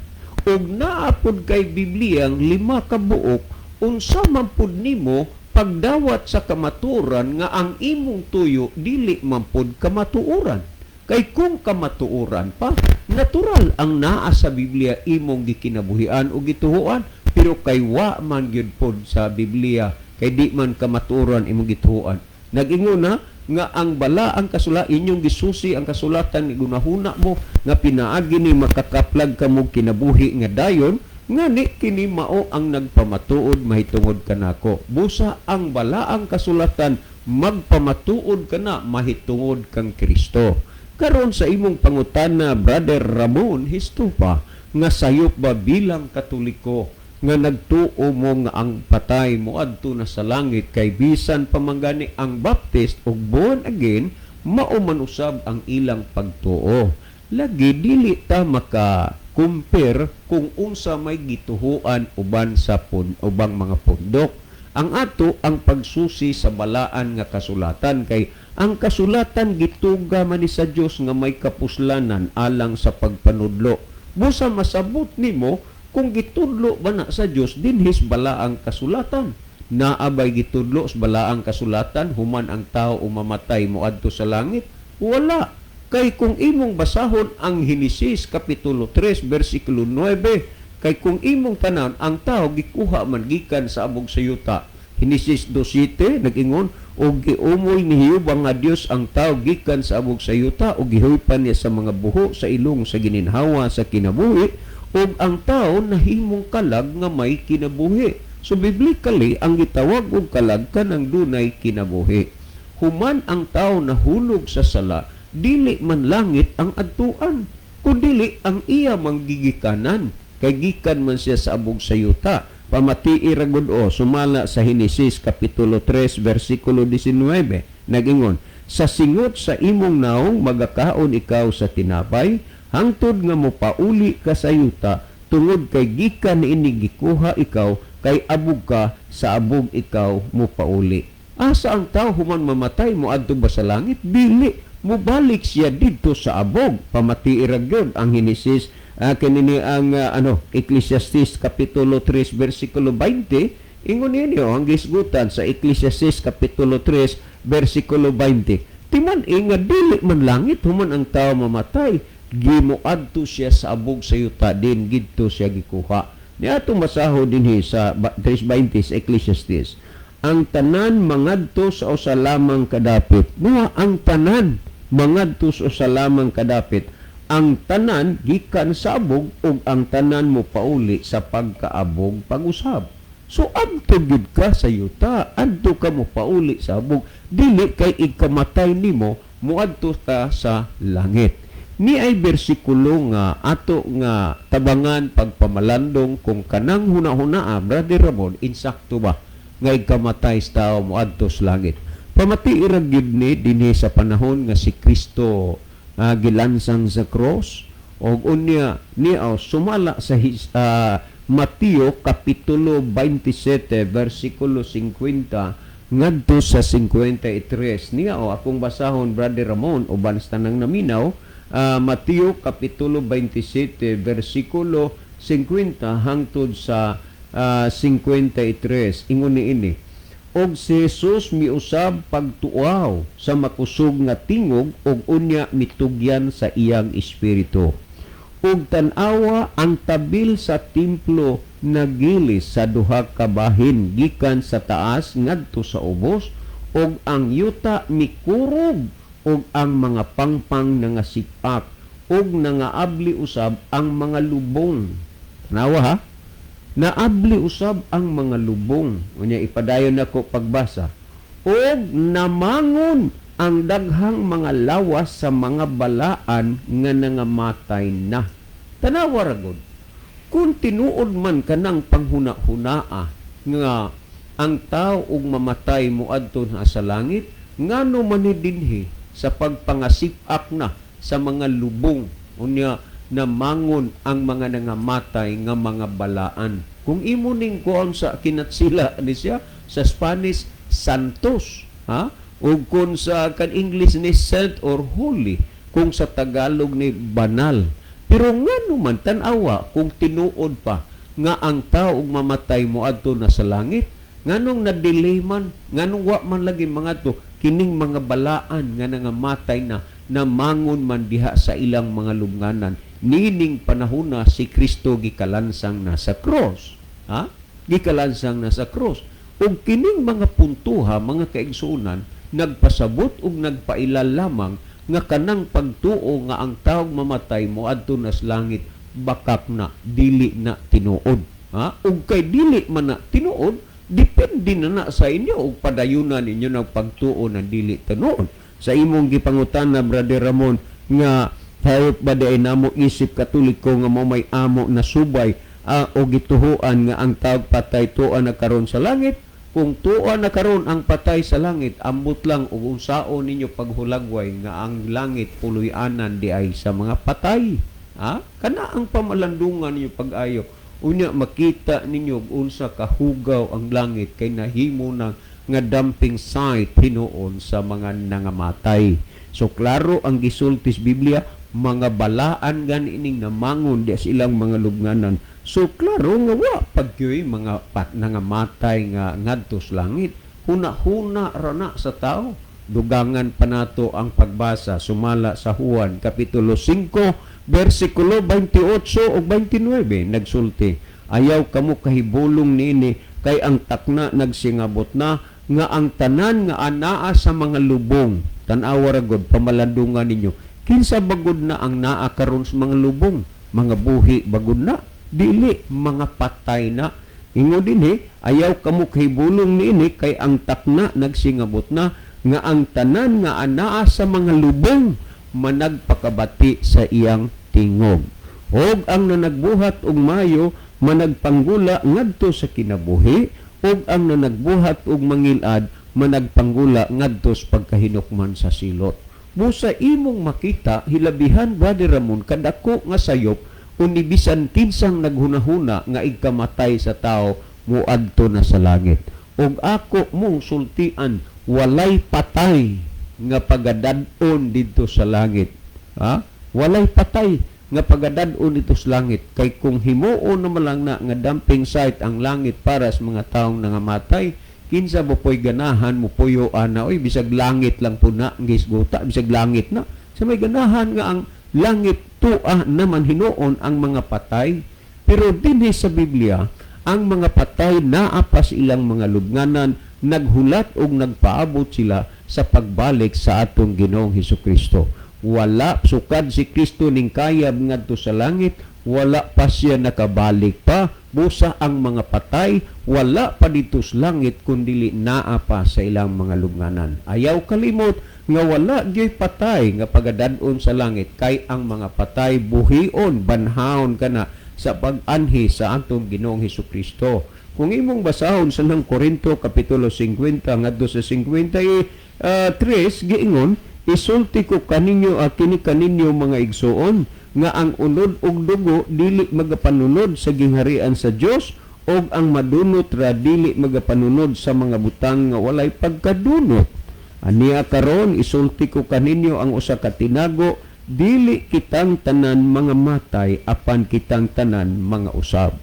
Ug naa pod kay Biblia ang 5 ka buok, unsa man pud nimo pagdawat sa kamatuoran nga ang imong tuyo dili man pud kamatuoran? Kay kung kamatuoran pa, natural ang naa sa Biblia imong gikinabuhian o gituhuan, pero kay wa man gyud pod sa Biblia, kay di man kamatuoran imong gituhuan. Nag-ingon na nga ang balaang kasula inyong gisusi ang kasulatan, gunahuna mo nga pinaagi ni makakaplag kamo kinabuhi nga dayon, ngani kini mao ang nagpamatuod mahitungod kanako. Busa ang balaang kasulatan magpamatuod kana mahitungod kang Kristo. Karon sa imong pangutana, Brother Ramon Histopa, nga sayop ba bilang Katoliko nga nagtuo mo nga ang patay moadto na sa langit, kay bisan pa man gani ang Baptist ug born again mao man usab ang ilang pagtuo. Lagi dili ta maka compare kung unsa may gituhuan uban sa ubang mga pundok. Ang ato ang pagsusi sa balaan nga kasulatan, kay ang kasulatan gituga man ni sa Dios nga may kapuslanan alang sa pagpanudlo. Busa masabot nimo kung gitudlo ba na sa Dios dinhis balaang kasulatan. Naa bay gitudlo sa balaang kasulatan human ang tao umamatay moadto sa langit? Wala. Kay kung imong basahon ang Henesis kapitulo 3 bersikulo 9, kay kung imong tanan ang tao gikuha man gikan sa abog sa yuta. Henesis 2:7 nag-ingon, og giumoy ni Jehova nga Dios ang tao gikan sa abog sa yuta ug gihuypan niya sa mga buho sa ilong sa gininhawa sa kinabuhi, ug ang tao nahimong kalag nga may kinabuhi. So biblically ang gitawag og kalag kanang dunay kinabuhi. Human ang tao nahulog sa sala, dili man langit ang adtuan, kundili ang iya manggigikanan, kay gikan man siya sa abog sa yuta. Pamatii ra gud o sumala sa Henesis kapitulo 3 bersikulo 19, nag-ingon, sa singot sa imong naong magakaon ikaw sa tinapay hangtod nga mopauli ka sa yuta, tungod kay gikan niini gikuha ikaw, kay abog ka, sa abog ikaw mopauli. Asa ang tao human mamatay, moadto ba sa langit? Dili, mobalik siya didto sa abog. Pamatii ra gyud ang Henesis, kinini ang Ecclesiastes kapitulo 3 bersikulo 20. Ingon ninyo ang gisgutan sa Ecclesiastes kapitulo 3 bersikulo 20. Timan-i nga dili man langit human ang tao mamatay, gimuadto siya sa abog sa yuta din gidto siya gikuha. Niadtong masaho dinhi sa 3:20 sa Ecclesiastes. Ang tanan mangadto sa usa lamang kadapit. Nga ang tanan mangadto sa usa lamang kadapit. Ang tanan gikan sa abog ug ang tanan mo pauli sa pagkaabog pag-usab. So adto gid ka sa yuta, adto ka mo pauli sa abog, dili kay ikamatay nimo moadto ka sa langit. Ni ay bersikulo nga ato nga tabangan pagpamalandong kung kanang huna-hunaa, Brother Ramon, insakto ba nga ikamatay sa tao moadto sa langit? Pamatii ra gyud ni dinhi sa panahon nga si Kristo gilansang sa cross, og unya niya sumala sa Mateo kapitulo 27 versikulo 50 ngadto sa 53. Niya o akong basahon, Brother Ramon, uban sa tanang naminaw, Mateo kapitulo 27 versikulo 50 hangtod sa 53. Ingon niini, og si Jesus miusab pagtuaw sa makusog nga tingog ug unya mitugyan sa iyang espiritu. Ug tan-awa, ang tabil sa templo nagilis sa duha ka bahin gikan sa taas ngadto sa ubos, ug ang yuta mikurog ug ang mga pangpang nangasip-ak, ug nangaabli usab ang mga lubong. Tanawa ha, naabli usab ang mga lubong. Unya ipadayon nako pagbasa. Ug namangon ang daghang mga lawas sa mga balaan nga nangamatay na. Tanawa ra gud. Kung tinuod man kanang panghuna-hunaa nga ang tao ug mamatay moadto na sa langit, ngano man ni dinhi sa pagpangasip-ak na sa mga lubong, unya namangon ang mga nangamatay nga mga balaan? Kung imo ning kuan sa kinatsila ni siya sa Spanish, santos, ha, ug kung sa kan English ni saint or holy, kung sa Tagalog ni banal. Pero ngano man, tan-awa, kung tinuod pa nga ang tao ug mamatay moadto na sa langit, nganong na-delay man, nganong wa man lagi mga to kining mga balaan nga nangamatay na namangon man diha sa ilang mga lubnganan nining panahona si Kristo gikalansang na sa cross, ha? Gikalansang na sa cross. Ug kining mga puntuha, mga kaigsuonan, nagpasabot ug nagpailal lamang nga kanang pagtuo nga ang taong mamatay moadto na sa langit, bakak na, dili na tinuod, ha? Ug kay dili man na tinuod, depende na na sa inyo ug padayunan ninyo ng pagtuo na dili tinuod. Sa imong gipangutana, Brother Ramon, nga hayop ba di ay namo isip Katoliko nga mo may amo na subay o gituhuan nga ang tawag patay tuan na karon sa langit? Kung tuan na karon ang patay sa langit, ambot lang og unsaon ninyo paghulagway nga ang langit puloy-anan di ay sa mga patay, ha? Kana ang pamalandungan ninyo pag-ayo. Unya makita ninyo og unsa kahugaw ang langit kay nahimo na nga dumping site hinuon sa mga nangamatay. So klaro ang gisulti sa Biblia, mga balaan gani ining namangon di sa ilang mga lubnganan. So klaro nga wa pagyoy mga nangamatay nga ngadto sa langit. Huna-huna ra na sa tao. Dugangan pa nato ang pagbasa sumala sa Juan kapitulo 5 bersikulo 28 ug 29. Nagsulti, "Ayaw kamo kahibulong niini, kay ang takna nagsingabot na nga ang tanan nga anaa sa mga lubong." Tan-awa ra gud, pamalandungan ninyo, kinsa bagud na ang naa karon sa mga lubong? Mga buhi bagud na? Dili, mga patay na. Ingon dinhi, "Ayaw kamo kahibulong niini, kay ang takna nagsingabot na nga ang tanan nga anaa sa mga lubong managpakabati sa iyang tingog. Og ang nanagbuhat og mayo managpanggula ngadto sa kinabuhi, ug ang nanagbuhat og mangilad managpanggula ngadto sa pagkahinukman sa silot." Busa imong makita, hilabihan, Brother Ramon, kadako nga sayop uni bisan kinsang naghunahuna nga igkamatay sa tao moadto na sa langit. Ug ako mong sultian, walay patay nga pagadad-on didto sa langit. Ha? Walay patay nga pagadad-on didto sa langit, kay kung himuon naman lang na nga dumping site ang langit para sa mga taong nangamatay, kinsa mo po'y ganahan mo puyo ana oy? Bisag langit lang po na gisguta, bisag langit na. Sa may ganahan nga ang langit tua naman hinuon ang mga patay? Pero dinhi sa Biblia, ang mga patay naa pa sa ilang mga lubnganan, naghulat og nagpaabot sila sa pagbalik sa atong Ginoong Hesukristo. Wala sukad si Kristo ning kayab ngadto sa langit, wala pa siya nakabalik pa. Busa ang mga patay wala pa dito sa langit, kundili naa pa sa ilang mga lubnganan. Ayaw kalimot nga wala gyoy patay nga pagadad-on sa langit, kay ang mga patay buhion, banhaon kana sa pag-anhi sa atong Ginoong Hesukristo. Kung imong basahon sa nang Korinto kapitulo 50 ngadto sa 53, giingon, "Isulti ko kaninyo kini kaninyo, mga igsuon, nga ang unod ug dugo dili magapanunod sa gingharian sa Dios, ug ang madunot ra dili magapanunod sa mga butang nga walay pagkadunot. Ania karon isulti ko kaninyo ang usa ka tinago: dili kitang tanan mga matay, apan kitang tanan mga usab."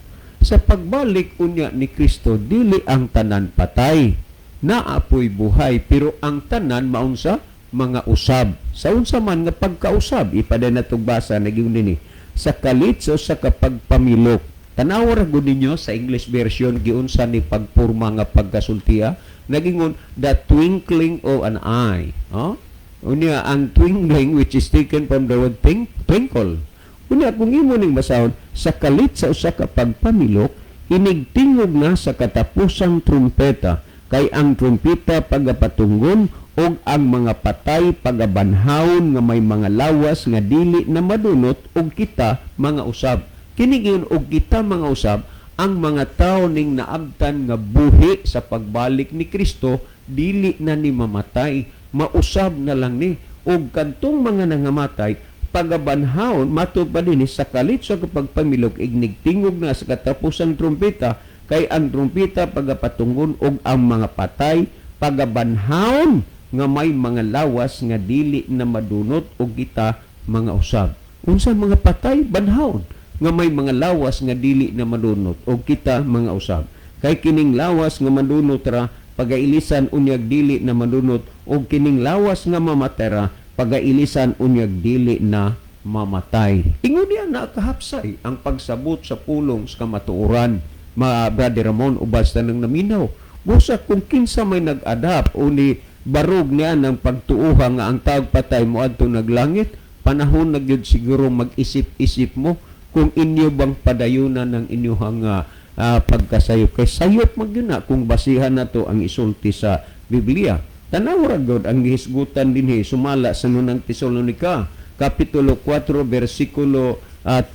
Sa pagbalik unya ni Kristo, dili ang tanan patay, naapoy buhay, pero ang tanan maunsa? Mga usab. Sa unsa man nga pagkausab, ipaday na basa, naging nini. Sa kalit sa usa ka pagpamilok. Tanawa ra gud ninyo sa English version, giunsa ni pagpurma nga pagkasultiya. Nagingon, "the twinkling of an eye." Oh? Unya ang twinkling, which is taken from the word twinkle. Unya kung imo ning basahon, sa kalit sa usa ka pagpamilok, inigtingog na sa katapusang trumpeta, kay ang trumpeta pagapatunggon ug ang mga patay pagabanhawon nga may mga lawas nga dili na madunot, ug kita mga usab. Kini giyon, og kita mga usab, ang mga tao ning naabtan nga buhi sa pagbalik ni Kristo, dili na ni mamatay, mausab na lang ni. Ug kantong mga nangamatay pagabanhawon, matud pa dinhi, sa kalit sa pagpamilok, ignigtingog na sa katapusang trumpeta, kay ang trumpeta pagapatunggon ug ang mga patay pagabanhawon nga may mga lawas nga dili na madunot, ug kita mga usab. Unsa mga patay banhawon nga may mga lawas nga dili na madunot, ug kita mga usab? Kay kining lawas nga madunot ra pagailisan unyag dili na madunot, ug kining lawas nga mamatay ra pagailisan unyag dili na mamatay. Ingon niya, nakahapsay ang pagsabot sa pulong sa kamatuoran, ma Brother Ramon, uban sa nang naminaw. Busa kung kinsa may nag-adapt o ni barog niya ng pagtuuha nga ang tawag patay moadto naglangit, panahon na gyud siguro mag-isip-isip mo kung inyo bang padayunan ng inyong pagkasayop, kay sayop man gyud na kung basihan nato ang isulti sa Biblia. Tanaw ra gyud ang gihisgutan dinhi sumala sa Unang Tesalonika kapitulo 4 bersikulo at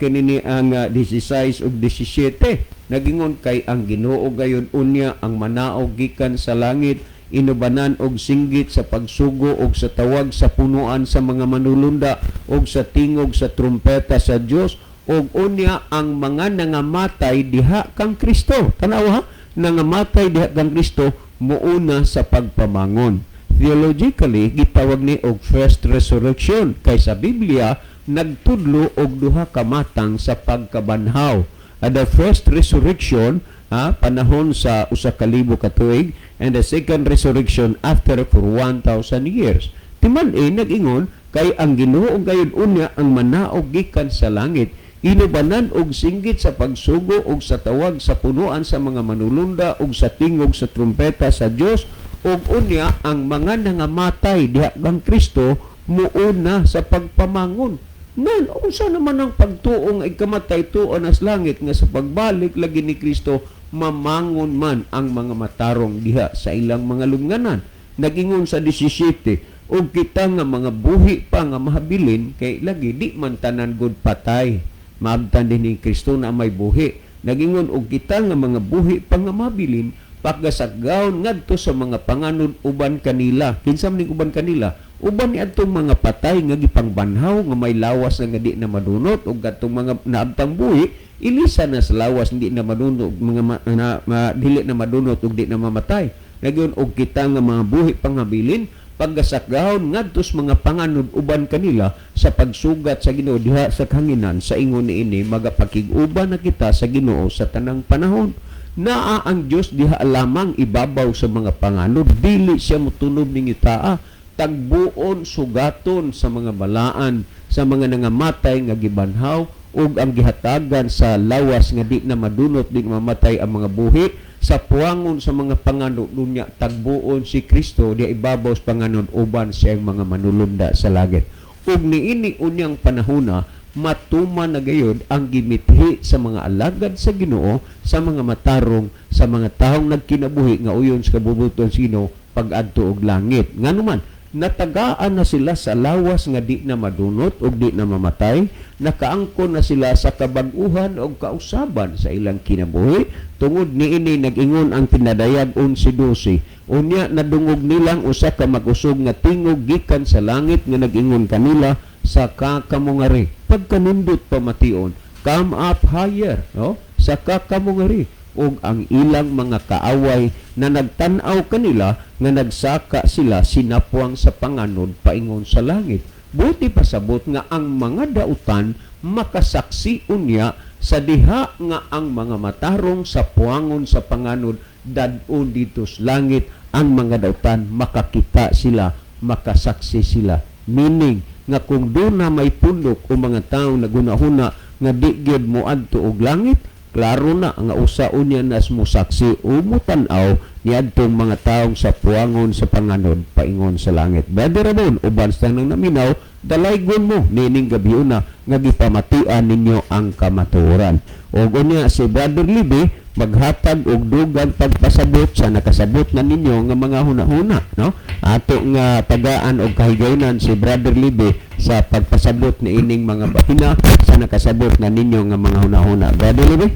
kinini ang 16 ug 17. Nagingon, kay ang Ginoo gayud unya ang manaog gikan sa langit, inubanan og singgit sa pagsugo og sa tawag sa punuan sa mga manulunda og sa tingog sa trumpeta sa Dios, ug unya ang mga nangamatay diha kang Kristo, tanawa ha, nangamatay diha kang Kristo muuna sa pagpamangon. Theologically, gitawag ni og first resurrection, kay sa Biblia nagtudlo og duha ka matang sa pagkabanhaw. The first resurrection, panahon sa 1,000 ka tuig, and the second resurrection after for 1,000 years. Timan eh, nag-ingon, kay ang Ginoo gayud unya ang manaog gikan sa langit, inubanan og singgit sa pagsugo og sa tawag sa punuan sa mga manulunda og sa tingog sa trumpeta sa Dios, ug unya ang mga nangamatay diha kang Kristo muuna sa pagpamangon. Nan, unsa naman ang pagtuo nga ikamatay tuo nas langit, nga sa pagbalik lagi ni Kristo mamangon man ang mga matarong diha sa ilang mga lubnganan? Nagingon sa 17, ug kita nga mga buhi pa nga mahabilin, kay lagi di man tanan gud patay, maabtan din ni Kristo na may buhi. Nagingon, og kita nga mga buhi pa nga mabilin pagasagawon ngadto sa mga panganod uban kanila. Kinsa man ning uban kanila? Uban ni adtong mga patay nga gipangbanhaw nga may lawas nga di na madunot, ug adtong mga naabtang buhi ilisa na sa lawas hindi na madunot, mga dili na madunot ug di na mamatay. Nagyon, og kita nga mga buhi pangabilin paggasakgahon ngadto sa mga panganod uban kanila sa pagsugat sa Ginoo diha sa kahanginan. Sa ingon niini magapakig-uban na kita sa Ginoo sa tanang panahon. Naa ang Dios diha lamang ibabaw sa mga panganod, dili siya motunob ning itaa. Tagbuon, sugaton sa mga balaan sa mga nangamatay nga gibanhaw ug ang gihatagan sa lawas nga di na madunot, di na mamatay ang mga buhi sa puwangon sa mga panganod. Unya tagbuon si Kristo di ibabaw sa panganod uban siyang mga manulunda sa langit, ug niini unyang panahona matuman na gayod ang gimithi sa mga alagad sa Ginoo, sa mga matarong, sa mga taong nagkinabuhi nga uyon sa kabubut-on sa Ginoo pag-adto og langit. Nganuman natagaan na sila sa lawas nga di na madunot ug di na mamatay, nakaangkon na sila sa kabag-uhan og kausaban sa ilang kinabuhi. Tungod niini nag-ingon ang pinadayag 11:12, unya nadungog nilang usa ka makusog nga tingog gikan sa langit nga nag-ingon kanila, "Saka kamo ngari." Pagkanindot pamation, "Come up higher," no? "Saka kamo ngari." Ug ang ilang mga kaaway na nagtan-aw kanila nga nagsaka sila sinapwang sa panganod paingon sa langit. Buti pasabot nga ang mga dautan makasaksi unya sa diha nga ang mga matarong sa puangon sa panganod dad-on dito sa langit, ang mga dautan makakita sila, makasaksi sila. Meaning nga kung duna may pundok o mga tao nagunahuna nga di gyud moadto og langit, klaro na nga usa unya nas mo saksi o mutan-aw niadtong mga taong sa puangon sa panganod paingon sa langit. Brother Ramon, uban sa nang naminaw, dalaygon mo nining gabiuna nga gipamatian ninyo ang kamatuoran. Og unya si Brother Libby maghatag og dugang pagpasabot sa nakasabot na ninyo nga mga hunahuna, no? Ato nga tagaan og kahigayunan si Brother Libby sa pagpasabot ni ining mga bahina sa nakasabot na ninyo nga mga hunahuna. Brother Libby?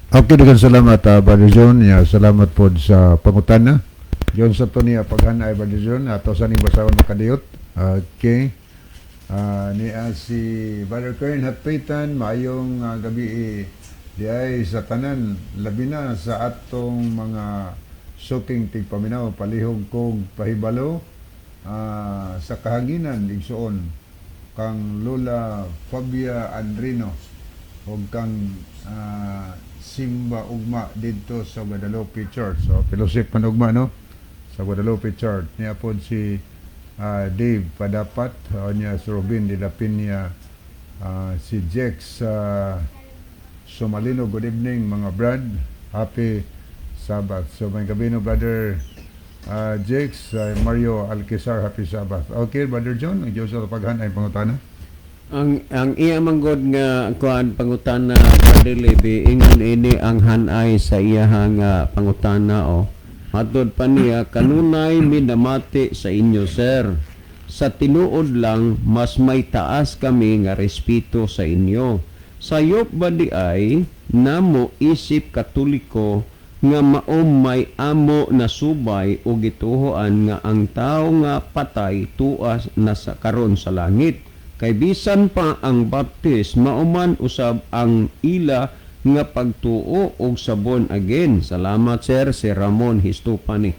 Okay, daghang salamat, Brother John. Ya, salamat po sa pangutana. John sa to niya paghanay, Brother John. Ato sa ning basahon makadiyot. Okay. Niya si Brother Kern Hatpitan, maayong gabi di ay sa tanan, labi na sa atong mga suking tigpaminaw, palihog kog pahibalo sa kahanginan igsuon kang Lola Fabia Andrino ug kang Simba Ugma didto sa Guadalupe Church. So fellowship man ugma, no, sa Guadalupe Church. Niya pod si Dave Padapat, niya si Robin de la Peña, si Jex Somalino, good evening mga brad. Happy Sabbath. So may gabi no, Brother Jex, Mario Alquizar, happy Sabbath. Okay, Brother John, ang Diyos sa paghanay pangutana. Ang iya manggod nga kuan pangutana, Brother Levi, ingon ini ang hanay sa iyahang pangutana o. Matod pa niya, "Kanunay minamati sa inyo, sir. Sa tinuod lang, mas may taas kami nga respeto sa inyo. Sayop ba di ay namo isip Katoliko nga mao may amo na subay o gituhoan nga ang tao nga patay tuas na sa karon sa langit? Kay bisan pa ang Baptist, mauman usab ang ila nga pagtuo og sa born again. Salamat, sir." Si Ramon Histopani.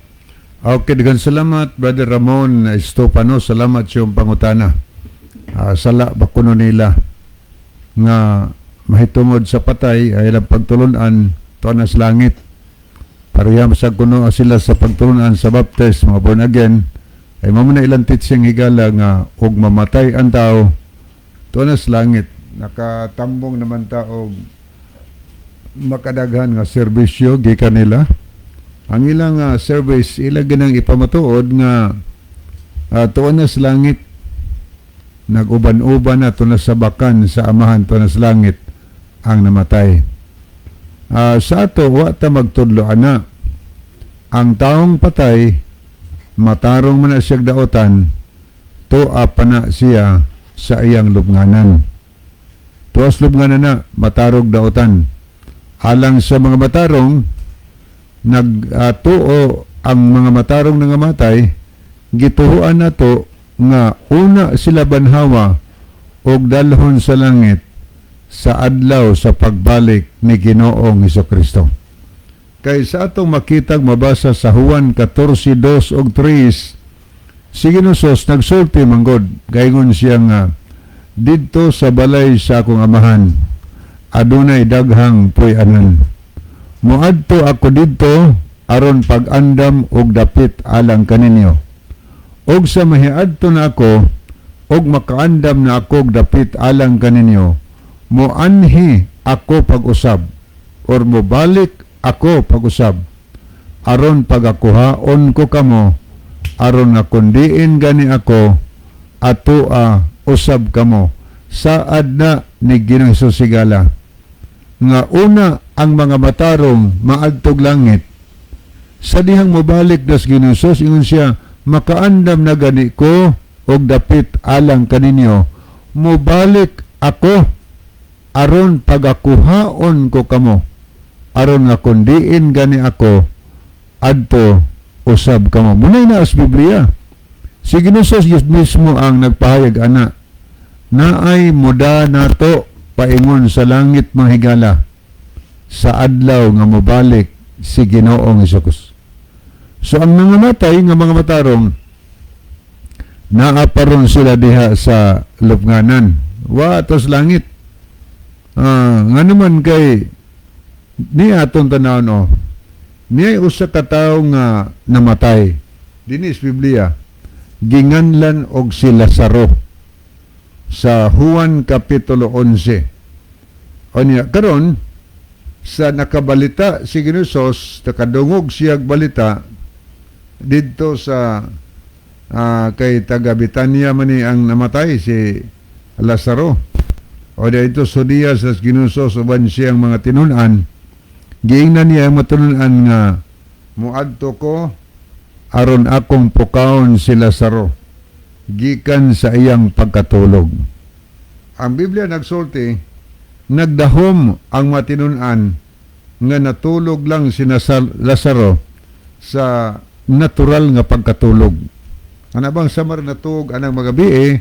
Okay, daghang salamat, Brother Ramon Estopano. Salamat sa iyong pangutana. Sala ba kuno nila nga mahitungod sa patay ay ilang pagtulunan tuwa sa langit? Pareha sa kuno sila sa pagtulunan sa Baptist, mga born again, ay mao na ilang teaching, higala, nga og mamatay ang tao tuwa sa langit. Nakatambong naman ta og makadaghan nga serbisyo gikan nila. Ang ilang service, ila ganang ipamatuod nga tuwa na sa langit, nag-uban-uban na to na sa bakan sa Amahan, tuwa na sa langit ang namatay. Sa ato, wa ta magtudlo ana. Ang taong patay, matarong man na siyang daotan, tuwa pa na siya sa iyang lubnganan. Tuwas lubnganan na, matarog daotan. Alang sa mga matarong, nagtuo ang mga matarong nangamatay, gituhuan nato nga una sila banhawa og dalhon sa langit sa adlaw sa pagbalik ni Ginoong Kristo. Kay sa atong makitag mabasa sa Juan 14:2 ug 3, si Ginoong nagsulti manggod, gaingon siya nga, "Didto sa balay sa akong Amahan adunay daghang puy-anan. Moadto ako didto aron pag-andam og dapit alang kaninyo. Og sa mahiadto na ako og makaandam na ako og dapit alang kaninyo, moanhi ako pag-usab or mobalik ako pag-usab aron pagakuhaon ko kamo, aron nga kundiin gani ako atoa usab kamo." Saad na ni Ginoong Hesus, higala, nga una ang mga matarong maadtog langit sa dihang mobalik das Ginoong Hesus. Ingon siya, "Makaandam na gani ko og dapit alang kaninyo, mobalik ako aron pagakuhaon ko kamo, aron nga kundiin gani ako adto usab kamo." Munay na as Biblia, si Ginoong Hesus mismo ang nagpahayag ana. Naay muda nato paingon sa langit, mga higala, sa adlaw nga mobalik si Ginoong Hesus. So ang mga matay nga mga matarong, naa paron sila diha sa lubnganan, wa tos langit. Nga naman kay ni atong tanawon o niya usa ka tawo nga namatay dinhi sa Biblia. Ginganlan og si Lazaro sa Juan Kapitulo 11. Unya karon, sa nakabalita si Ginoong Hesus, nakadungog siyag balita didto sa kay taga Betania man ni ang namatay, si Lazaro. O dito sa Judea sa Ginoong Hesus uban siyang mga tinun-an. Giingnan niya ang mga tinun-an nga muadto ko aron akong pukawon si Lazaro gikan sa iyang pagkatulog. Ang Biblia nagsulti, nagdahom ang matinun-an nga natulog lang si Lazaro sa natural nga pagkatulog. Ana bang samar natug anang magabi eh,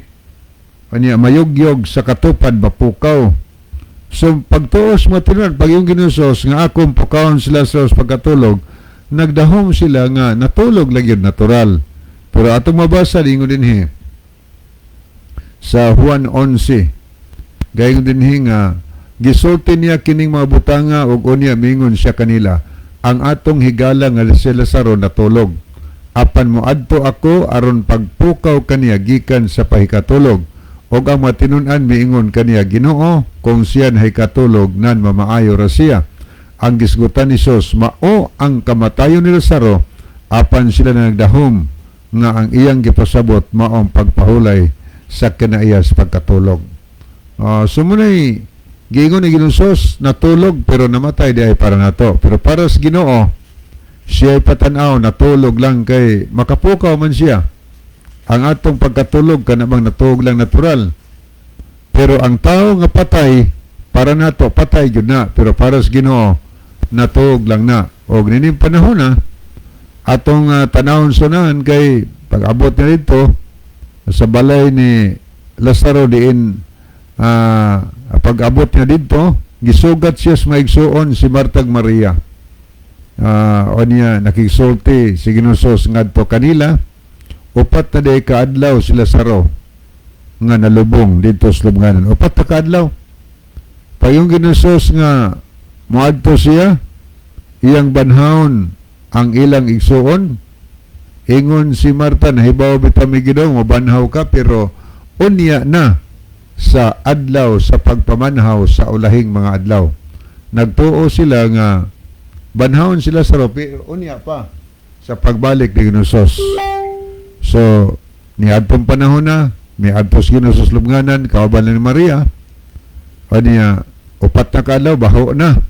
anya mayugyog sa katupad, mapukaw. So pagtuos matinunan, pag yung Ginoong Hesus nga akong pukawon si Lazaro sa pagkatulog, nagdahom sila nga natulog lang yun natural. Pero atong mabasa ingon dinhi sa Juan 11. Gayon dinhi nga gisulti niya kining mga butanga ug unya mingon siya kanila, "Ang atong higala nga si Lazaro natulog. Apan moadto ako aron pagpukaw kaniya gikan sa pahikatulog." Og ang matinun-an miingon kaniya, "Ginoo, kung siya nahikatulog nan mamaayo ra siya." Ang gisgutan ni Jesus, mao ang kamatayon ni Lazaro, apan sila na nagdahom nga ang iyang gipasabot mao ang pagpahulay sa kinaiya sa pagkatulog. So muna'y giingon ni Ginoong Hesus, natulog pero namatay di ay para nato. Pero para sa Ginoo, siya ay patanaw, natulog lang kay makapukaw man siya. Ang atong pagkatulog kana bang natulog lang natural. Pero ang tao nga patay, para nato patay gyud na, pero para sa Ginoo natuog lang na. Og nining panahon na atong tanawon sunahan kay pag-abot niya dito sa balay ni Lazaro diin, pag-abot niya dito gisugat siya sa maigsuon si Marta ug Maria. O niya nakigsulti si Ginoong Hesus ngadto kanila, 4 na day kaadlaw si Lazaro nga nalubong dito sa lubnganan. 4 na kaadlaw. Payong Ginoong Hesus nga moadto siya, iyang banhawon ang ilang igsuon. Ingon si Marta, "Nahibaw bitaw mi, Ginoo, mobanhaw ka pero unya na sa adlaw sa pagpamanhaw, sa ulahing mga adlaw." Nagtuo sila nga banhawon sila sa pero unya pa sa pagbalik ni Ginoong Hesus. So niadtong panahon na miadto si Ginoong Hesus lubnganan kauban ni Maria. Aniya 4 na kaadlaw, baho na.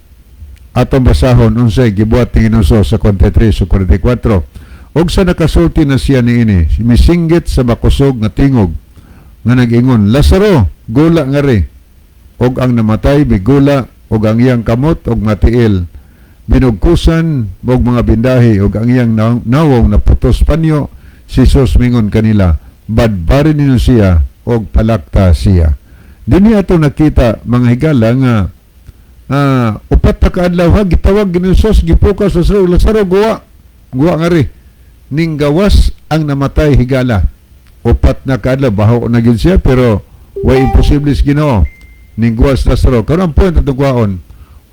Atong basahon unsay gibuhat ni Ginoong Hesus sa 43 ug 44. Og sa nakasulti na siya niini, misinggit sa makusog nga tingog nga nag-ingon, "Lazaro, gula ngari." Og ang namatay migula, og ang iyang kamot og matiil binugkusan og mga bindahi og ang iyang nawong naputos panyo. Si Jesus mingon kanila, "Badbarin ninyo siya og palakta siya." Dinhi ato nakita, mga higala, nga 4 na kaadlaw ha, gitawag ni Jesus, gipukaw sa Lazaro, "Lazaro, guwa. Guwa ngari." Ning gawas ang namatay, higala. 4 na kaadlaw, baho na gyud siya, pero way imposible sa Ginoo. Ning gawas Lazaro. Karon ang point atong kuhaon,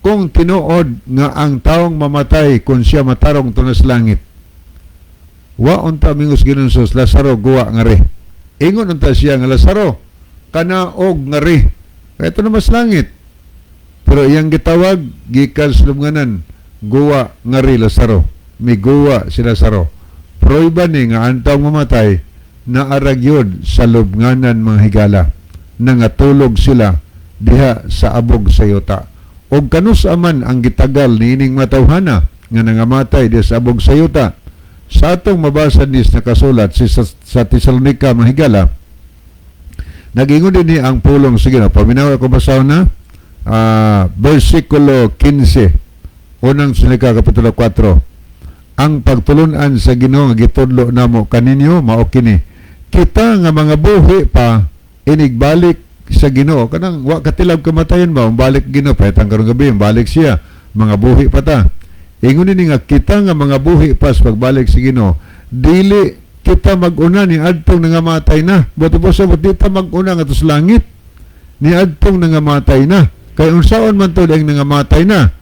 kung tinuod nga ang taong mamatay, kung siya matarong tunas langit, wa unta mingos Ginoong Jesus, "Lazaro, guwa ngari." Ingon unta siya nga, "Lazaro, kanaog ngari." Kaya ito na mas langit. Pero iyang gitawag gikan sa lubnganan, "Guwa ngari, Lazaro." Miguwa si Lazaro. Prueba ni nga ang taong mamatay naara gyud sa lubnganan, mga higala. Nangatulog sila diha sa abog sa yuta. Og kanus aman ang gitagal niining matawhana nga nangamatay diha sa abog sa yuta? Sa atong mabasa nis nakasulat si sa Tesalonica, mga higala, nagingon din ang pulong. Sige na, paminaw ako, basahon na. Versikulo 15, Unang Tesalonica Kapitulo 4. Ang pagtulunan sa Ginoo nga gitudlo namo kaninyo mao kini: kita nga mga buhi pa inigbalik sa Ginoo, kanang wa katilab kamatayon ba, balik Ginoo pahitang karong gabi, balik siya, mga buhi pa ta. Ingon ni nga kita nga mga buhi pa sa pagbalik sa Ginoo, dili kita mag-una ni adtong nangamatay na. Buto po sa di ta mag-una ngadto sa langit ni adtong nangamatay na. Kay unsaon man to ang nangamatay na?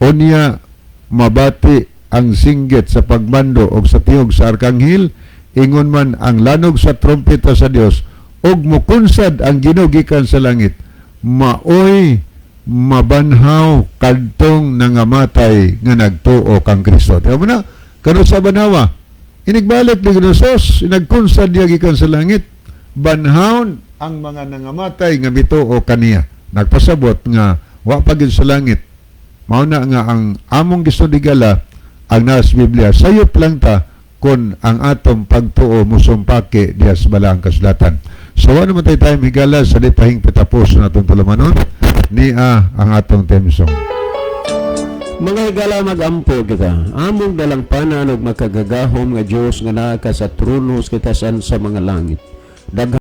Unya mabati ang singgit sa pagmando og sa tingog sa arkanghel. Ingon man ang lanog sa trompeta sa Dios ug mukunsad ang Ginoo gikan sa langit, maoy mabanhaw kadtong nangamatay nga nagtuo kang Kristo. Tiyan mo na, kano sa banhawa, inigbalik ni Ginoo, inagkunsad niya gikan sa langit, banhawon ang mga nangamatay nga mituo kaniya. Nagpasabot nga wa pa gyud sa langit. Mao na nga ang among gisto higala ang nasa Biblia. Sayop lang ta kung ang atong pagtuo musumpaki diya sa balaang kasulatan. So wa naman tayo time, higala, sa di pahing pitapos na atong tulumanon niya ang atong theme song. Mga higala, magampo kita. Among dalangpanan ug makagagahom nga Dios nga naa ka sa trono sa kitasan sa mga langit. Daghan